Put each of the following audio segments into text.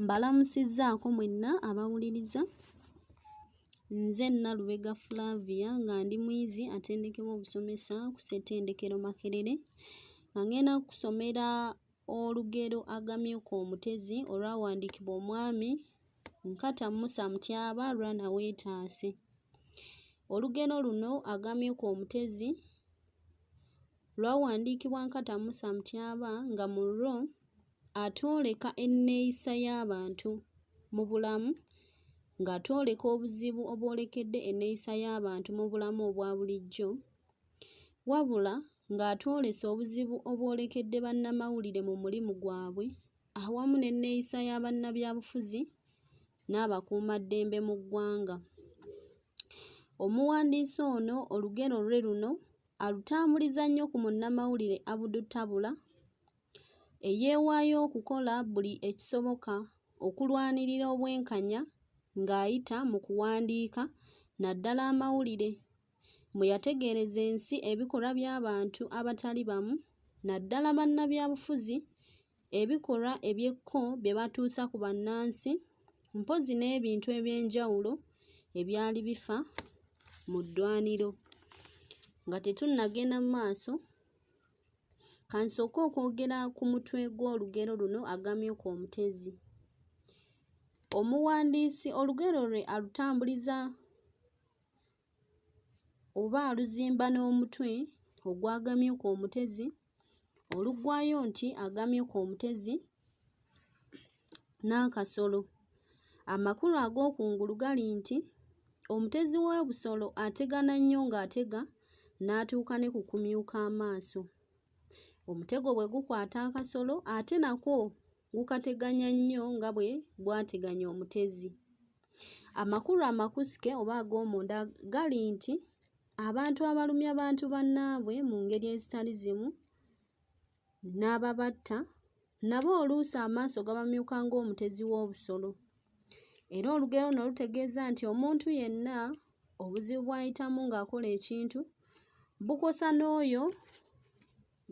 Mbalamusizzaako mwenna abawuliriza. Nze Nalubega Flavia nga ndi muyizi atendekebwa obusomesa ku ssettendekero Makerere, nga ŋŋenda kkusomera olugero Agamyuka Omutezi olwawandiikibwa omwami Nkata Musa Mutyaba Lwanaweetaase. Olugero luno Agamyuka Omutezi lwawandiikibwa Nkata Musa Mutyaba nga mu lwo atwoleka enneeyisa y'abantu mu bulamu, ng'atwoleka obuzibu obwolekedde enneeyisa y'abantu mu bulamu obwa bulijjo, wabula ng'atwolesa obuzibu obwolekedde bannamawulire mu mulimu gwabwe awamu n'enneeyisa ya bannabyabufuzi n'abakuumaddembe mu ggwanga. Omuwandiisi ono olugero lwe luno alutambuliza nnyo ku munnamawulire Abdu Tabula eyeewaayo okukola buli ekisoboka okulwanirira obwenkanya ng'ayita mu kuwandiika naddala amawulire mwe yategeereza ensi ebikolwa by'abantu abatali bamu naddala bannabyabufuzi ebikolwa eby'ekko bye batuusa ku bannansi mpozzi n'ebintu eby'enjawulo ebyali bifa mu ddwaniro. Nga tetunnagenda mu maaso, ka nsooke okwogera ku mutwe gw'olugero luno Agamyuka Omutezi. Omuwandiisi olugero lwe alutambuliza oba aluzimba n'omutwe ogw'Agamyuka Omutezi oluggwaayo nti Agamyuka Omutezi n'akasolo. Amakulu ag'okungulu gali nti omutezi w'obusolo ategana nnyo ng'atega n'atuuka ne ku kumyuka amaaso. Omutego bwe gukwata akasolo ate nakwo gukateganya nnyo nga bwe gwateganya omutezi. Amakulu amakusike oba ag'omunda gali nti abantu abalumya bantu bannaabwe mu ngeri ezitali zimu n'ababatta nabo oluusi amaaso gabamyuka ng'omutezi w'obusolo. Era olugero luno lutegeeza nti omuntu yenna obuzibu bw'ayitamu ng'akola ekintu bukosa n'oyo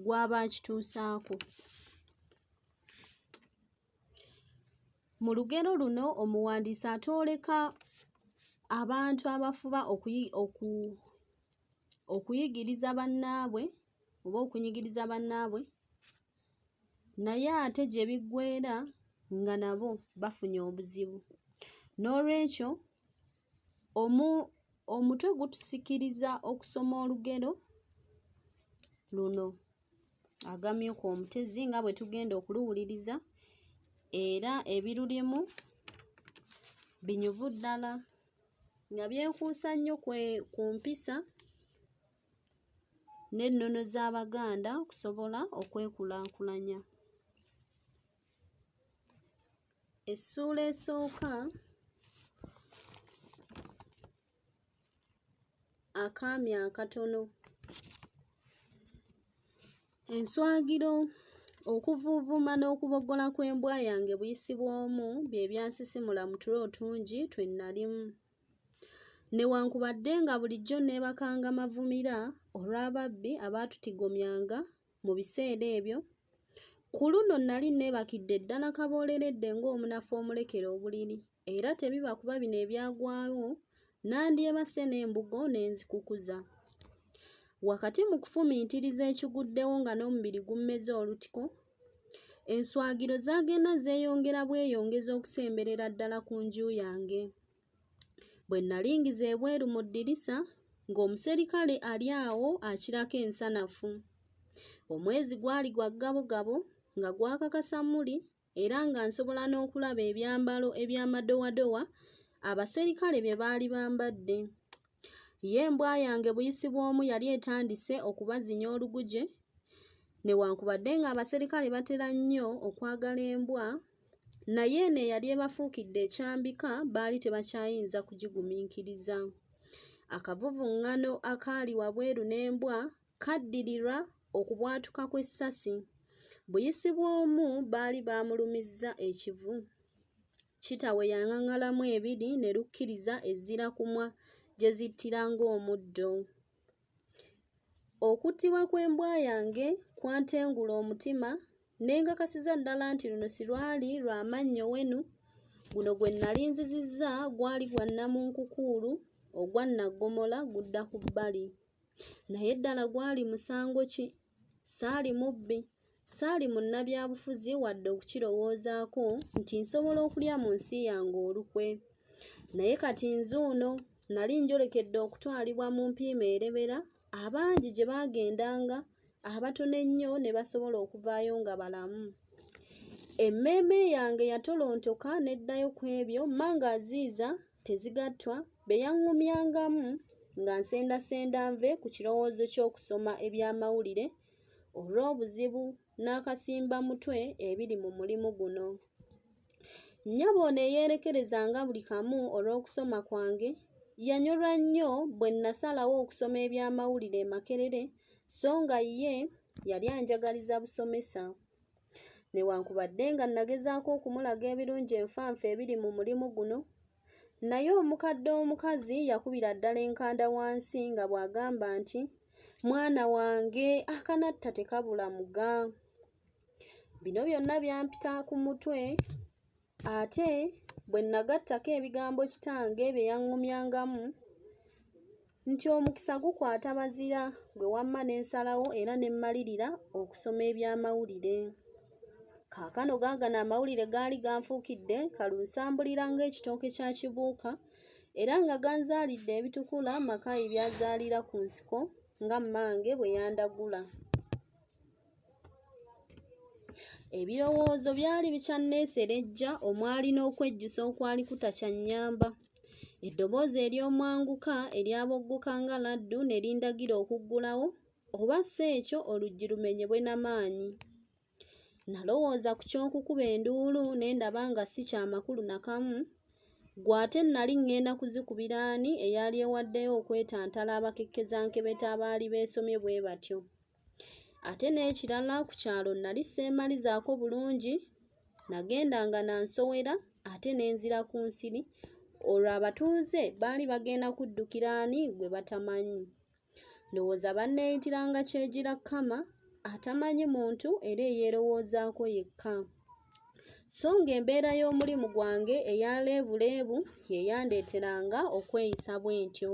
gw'aba akituusaako. Mu lugero luno omuwandiisi atwoleka abantu abafuba okuyigiriza bannaabwe oba okunyigiriza bannaabwe naye ate gye biggweera nga nabo bafunye obuzibu. Noolwekyo omutwe gutusikiriza okusoma olugero luno Agamyuka Omutezi nga bwe tugenda okuluwuliriza era ebirulimu binyuvu ddala nga byekuusa nnyo ku mpisa n'ennono z'Abaganda okusobola okwekulaakulanya. Essuula esooka akaami akatono. Enswagiro, okuvuuvuuma n'okuboggola kw'embwa yange buyisibwomu bye byansisimula mu tulo otungi twe nnalimu. Newankubadde nga bulijjo nneebakanga mavumira olw'ababbi abaatutigomyanga mu biseera ebyo, ku luno nnali nneebakidde ddala kabooleredde ng'omunafu omulekere obuliri era tebiba kuba bino ebyagwawo nandyebase n'embugo ne nzikukuza. Wakati mu kufumiitiriza ekiguddewo nga n'omubiri gummeze olutiko, enswagiro zaagenda zeeyongera bweyongezi okusemberera ddala ku nju yange. Bwe nnalingiza ebweru mu ddirisa ng'omuserikale ali awo akirako ensanafu. Omwezi gwali gwa ggabogabo nga gwaka kasammuli era nga nsobola n'okulaba ebyambalo eby'amadowadowa abaserikale bye baali bambadde. Ye embwa yange Buyisibwomu yali etandise okubazinya oluguje. Newankubadde ng'abaserikale batera nnyo okwagala embwa, naye eno eyali ebafuukidde ekyambika baali tebakyayinza kugigumiikiriza. Akavuvuŋŋano akaali wabweru n'embwa kaddirirwa okubwatuka kw'essasi. Buyisibwomu baali baamulumizza ekivu. Kitawe yaŋaŋalamu ebiri ne lukkiriza ezzirakumwa gye zittira ng'omuddo. Okuttibwa kw'embwa yange kwantengula omutima Ne nkakasiza ddala nti luno sirwali lwa mannyo wenu, guno gwe nnali nzizizza gwali gwa nnamunkukuulu ogwa nnaggomola gudda ku bbali. Naye ddala gwali musango ki? Ssaali mubbi, ssaali munnabyabufuzi wadde okukirowoozaako nti nsobola okulya mu nsi yange olukwe. Naye kati nzuuno nnali njolekedde okutwalibwa mu mpiima erebera abangi gye baagendanga abatono ennyo ne basobola okuvaayo nga balamu. Emmeeme yange yatolontoka n'eddayo ku ebyo mmange Aziiza Tezigattwa bye yaŋŋumyangamu ng'ansendasenda nve ku kirowoozo ky'okusoma ebyamawulire olw'obuzibu n'akasimbamutwe ebiri mu mulimu guno. Nnyabo ono eyeerekerezanga buli kamu olw'okusoma kwange, yanyolwa nnyo bwe nnasalawo okusoma ebyamawulire e Makerere sso nga ye yali anjagaliza busomesa. Newankubadde nga nnagezaako okumulaga ebirungi enfanfe ebiri mu mulimu guno, naye omukadde omukazi yakubira ddala enkanda wansi nga bw'agamba nti, Mwana wange akanatta tekabula muga. Bino byonna byampita ku mutwe ate bwe nnagattako ebigambo kitange bye yaŋŋumyangamu nti omukisa gukwata bazira gwe wamma ne nsalawo era ne mmalirira okusoma ebyamawulire. Kaakano gaagano amawulire gaali ganfuukidde kalunsambulira ng'ekitooke kya Kibuuka era nga ganzaalidde ebitukula Makayi by'azaalira ku nsiko nga mmange bwe yandagula. Ebirowoozo byali bikyanneeserejja omwali n'okwejjusa okwali kutakyannyamba. Eddoboozi ery'omwanguka eryaboggoka nga laddu ne lindagira okuggulawo oba si ekyo oluggi lumenyebwe na maanyi. Nalowooza ku ky'okukuba enduulu ne ndaba nga si kya makulu na kamu, ggwe ate nnali ŋŋenda kuzikubira ani eyalyewaddeyo okwetantala abakekkezankebeta abaali beesomye bwe batyo? Ate n'ekirala ku kyalo nnali sseemalizaako bulungi, nagendanga na nsowera ate ne nzira ku nsiri, olwo abatuuze baali bagenda kuddukira ani gwe batamanyi? Ndowooza banneeyitiranga Kyegira Kkama atamanyi muntu era eyeerowoozaako yekka. So ng'embeera y'omulimu gwange eya leebuleebu ye yandeeteranga okweyisa bwentyo.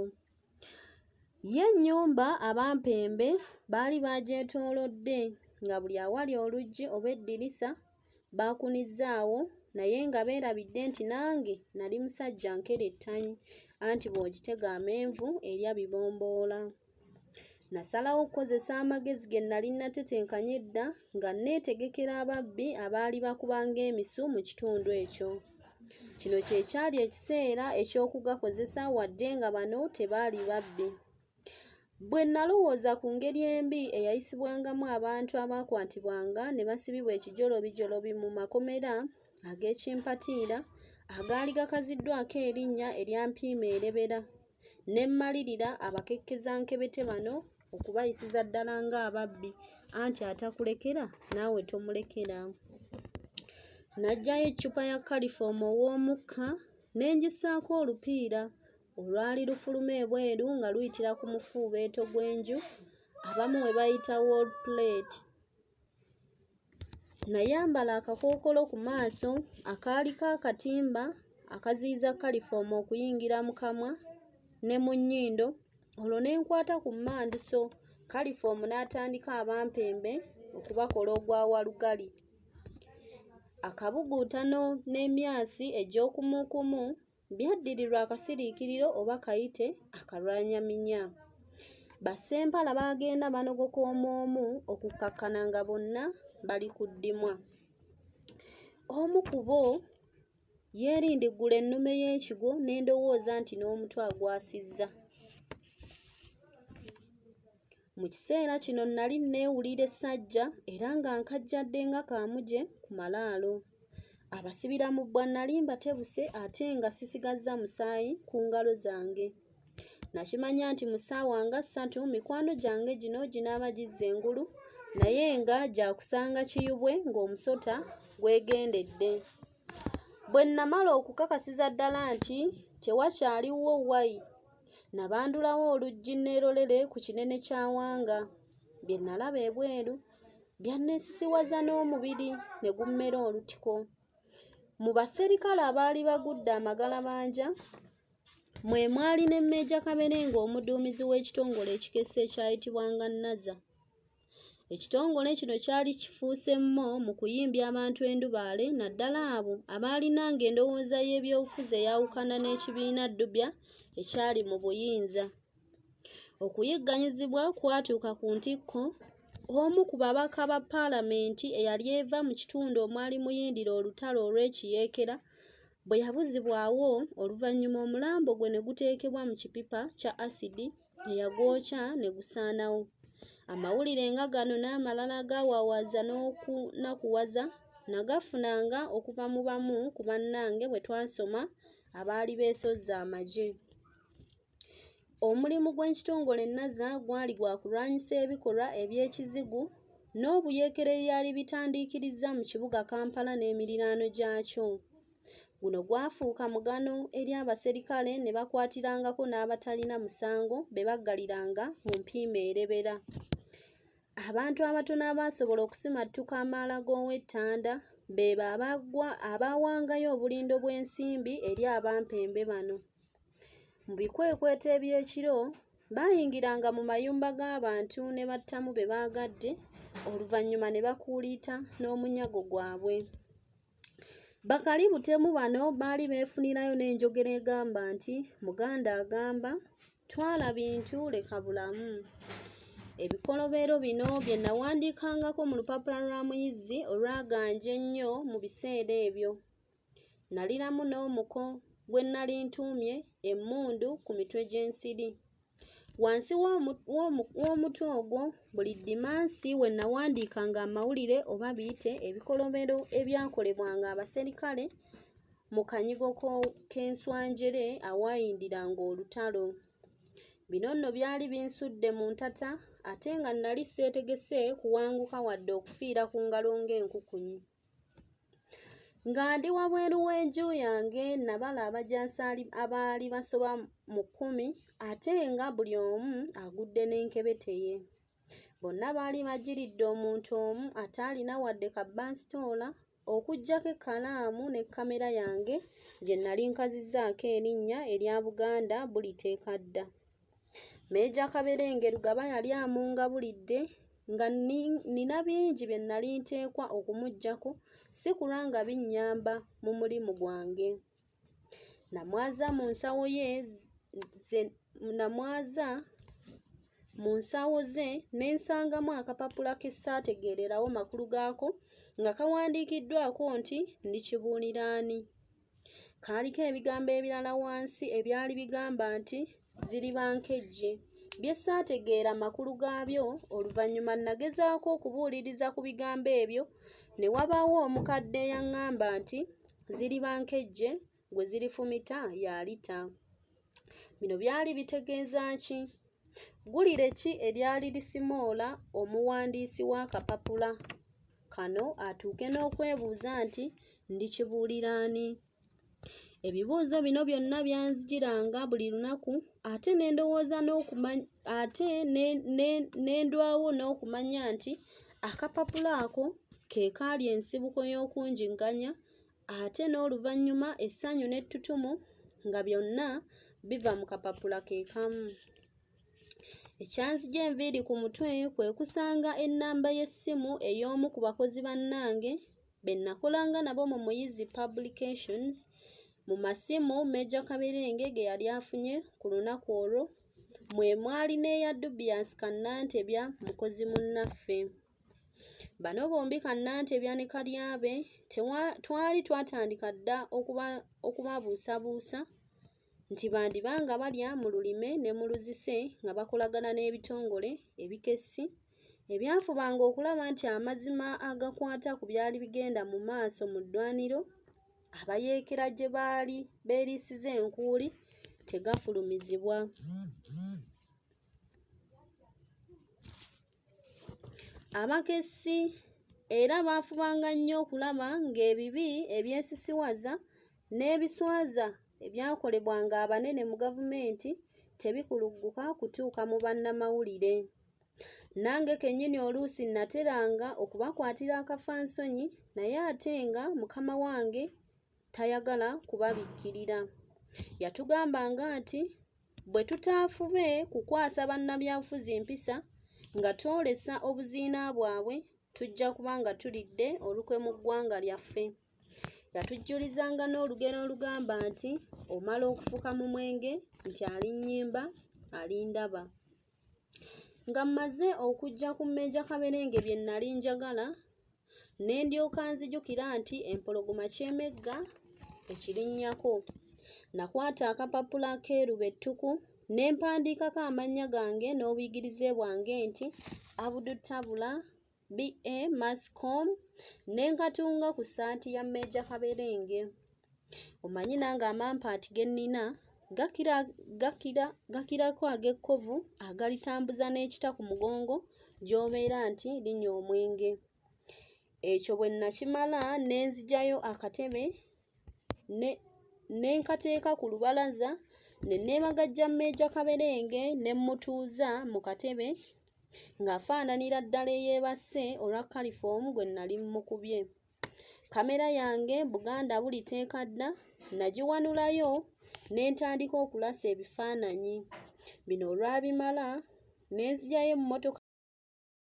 Yo ennyumba Abampembe baali bagyetoolodde nga buli awali oluggi oba eddirisa baakunizzaawo naye nga beerabidde nti nange nali musajja nkerettanyi anti bw'ogitega amenvu erya bibomboola. Nasalawo okukozesa amagezi ge nnali natetenkanya edda nga nneetegekera ababbi abaali bakuba ng'emisu mu kitundu ekyo. Kino kye kyali ekiseera eky'okugakozesa wadde nga bano tebaali babbi. Bwe nnalowooza ku ngeri embi eyayisibwangamu abantu abaakwatibwanga ne basibibwa ekijolobijolobi mu makomera ag'ekimpatiira agaali gakaziddwako erinnya erya Mpiima-erebera, ne mmalirira abakekkezankebete bano okubayisiza ddala ng'ababbi anti atakulekera naawe tomulekera. Naggyayo eccupa ya kalifoomu ow'omukka ne ngissaako olupiira olwali lufuluma ebweru nga luyitira ku mufuubeeto gw'enju abamu we bayita wall plate. Nayambala akakookolo ku maaso akaaliko akatimba akaziyiza kalifoomu okuyingira mu kamwa ne mu nnyindo olwo ne nkwata ku mmanduso kalifoomu n'atandika abampembe okubakola ogwa walugali. Akabuguutano n'emyasi egy'okumuukumu Byaddirirwa akasiriikiriro oba kayite akalwanyaminya. Bassempala baagenda banogoka omu omu okukkakkana nga bonna bali ku ddimwa. Omu ku bo yeerindiggula ennume y'ekigwo ne ndowooza nti n'omutwe agwasizza. Mu kiseera kino nnali nneewulira essajja era nga nkajjadde nga kaamuje ku malaalo. Abasibiramubbwa nnali mbatebuse ate nga sisigazza musaayi ku ngalo zange. Nakimanya nti mu ssaawa nga ssatu mikwano gyange gino ginaaba gizze engulu naye nga gya kusanga kiyubwe ng'omusota gwegendedde. Bwe nnamala okukakasiza ddala nti tewakyaliwo wai, nabandulawo oluggi nneerolere ku kinene kya Wanga. Bye nnalaba ebweru. Byanneesisiwaza n'omubiri ne gummera olutiko. Mu baserikale abaali bagudde amagalabanja mwe mwali ne Meeja Kaberenge omuduumizi w'ekitongole ekikessi ekyayitibwanga Naza. Ekitongole kino kyali kifuuse mmo mu kuyimbya abantu endubaale naddala abo abaalinanga endowooza y'ebyobufuzi eyawukana n'ekibiina Dubya ekyali mu buyinza. Okuyigganyizibwa kwatuuka ku ntikko, omu ku babaka ba Paalamenti eyali eva mu kitundu omwali muyindira olutalo olw'ekiyeekera bwe yabuzibwawo oluvannyuma omulambo gwe ne guteekebwa mu kipipa kya asidi eyagwokya ne gusaanawo. Amawulire nga gano n'amalala agawaawaaza n'okunakuwaza nagafunanga okuva mu bamu ku bannange bwe twasoma abaali beesozze amagye. Omulimu gw'ekitongole Naza gwali gwa kulwanyisa ebikolwa eby'ekizigu n'obuyeekera ebyali bitandiikirizza mu kibuga Kampala n'emiriraano gyakyo. Guno gwafuuka mugano eri abaserikale ne bakwatirangako n'abatalina musango be baggaliranga mu mpiima erebera. Abantu abatono abaasobola okusimattuka amaala g'ow'ettanda beebo abaawangayo obulindo bw'ensimbi eri abampembe bano. Mu bikwekweto eby'ekiro, baayingiranga mu mayumba g'abantu ne battamu be baagadde oluvannyuma ne bakuuliita n'omunyago gwabwe. Bakalibutemu bano baali beefunirayo n'enjogera egamba nti, Muganda agamba, Twala bintu leka bulamu. Ebikolobero bino bye nawandiikangako mu lupapula lwa Muyizzi olwaganja ennyo mu biseera ebyo. Naliramu n'omuko gwe nnali ntuumye Emmundu ku mitwe gy'ensiri. Wansi w'omutwe ogwo buli ddimansi we nnawandiikanga amawulire oba biyite ebikolobero ebyakolebwanga abaserikale mu kanyigo k'enswanjere awaayindiranga olutalo. Bino nno byali binsudde mu ntata ate nga nnali sseetegese kuwanguka wadde okufiira ku ngalo ng'enkukunyi. Nga ndi wabweru w'enju yange nnabala abajaasi abaali basoba mu kkumi ate nga buli omu agudde n'enkebete ye. Bonna baali bajjiridde omuntu omu ataalina wadde ka bbaasitoola okuggyako ekkalaamu ne kkamera yange gye nnali nkazizzaako erinnya erya Buganda Buliteeka Dda. Meeja Kaberenge Lugaba yali amungabulidde nga nnina bingi bye nnali nteekwa okumuggyako si kulwa nga binnyamba mu mulimu gwange. Namwaza mu nsawo ye ze namwaza mu nsawo ze ne nsangamu akapapula ke saategeererawo makulu gaako nga kawandiikiddwako nti Ndikibuulira ani? Kaaliko ebigambo ebirala wansi ebyali bigamba nti Ziriba nkejje bye saategeera makulu gaabyo. Oluvannyuma nnagezaako okubuuliriza ku bigambo ebyo ne wabaawo omukadde eyaŋŋamba nti Ziriba nkejje gwe zirifumita y'alita. Bino byali bitegeeza ki? Ggulire ki eryali lisimoola omuwandiisi w'akapapula kano atuuke n'okwebuuza nti Ndikibuulira ani? Ebibuuzo bino byonna byanzijiranga buli lunaku ate ne ndowooza ate ne ndwawo n'okumanya nti akapapula ako ke kaali ensibuko y'okunjigganya ate n'oluvannyuma essanyu n'ettutumu nga byonna biva mu kapapula ke kamu. Ekyanzigya enviiri ku mutwe kwe kusanga ennamba y'essimu ey'omu ku bakozi bannange be nnakolanga nabo mu Muyizzi Publications mu masimu Meeja Kaberenge ge yali afunye ku lunaku olwo mwe mwali n'eya Dubious Kannantebya mukozi munnaffe. Bano bombi Kannantebya ne Kalyabe twali twatandika dda okubabuusabuusa nti bandiba nga balya mu lulime ne mu luzise nga bakolagana n'ebitongole ebikessi ebyafubanga okulaba nti amazima agakwata ku byali bigenda mu maaso mu ddwaniro abayeekera gye baali beeriisiza enkuuli tegafulumizibwa. Abakessi era baafubanga nnyo okulaba ng'ebibi ebyesisiwaza n'ebiswaza ebyakolebwanga abanene mu gavumenti tebikulugguka kutuuka mu bannamawulire. Nange kennyini oluusi nnateranga okubakwatira akafansonyi naye ate nga mukama wange tayagala kubabikkirira. Yatugambanga nti bwe tutaafube kukwasa bannabyabufuzi mpisa nga twolesa obuziina bwabwe tujja kuba nga tulidde olukwe mu ggwanga lyaffe. Yatujjulizanga n'olugero olugamba nti omala okufuka mu mwenge nti alinnyimba alindaba. Nga mmaze okuggya ku Meeja Kaberenge bye nnali njagala, ne ndyoka nzijukira nti empologoma ky'emegga ekirinnyako. Nakwata akapapula akeeru be ttuku ne mpandiikako amannya gange n'obuyigirize bwange nti Abdu Tabula, BA Mass Com ne nkatunga ku ssaati ya Meeja Kaberenge. Omanyi nange amampaati ge nnina gakira gakira gakirako ag'ekkovu agalitambuza n'ekita ku mugongo gy'obeera nti linywa omwenge. Ekyo bwe nnakimala ne nzigyayo akatebe ne ne nkateeka ku lubalaza ne neebagajja Meeja Kaberenge ne mmutuuza mu katebe ng'afaananira ddala eyeebase olwa kalifoomu gwe nnali mmukubye. Kkamera yange Buganda buliteeka dda nagiwanulayo ne ntandika okulasa ebifaananyi. Bino olwabimala ne nzigyayo emmotoka.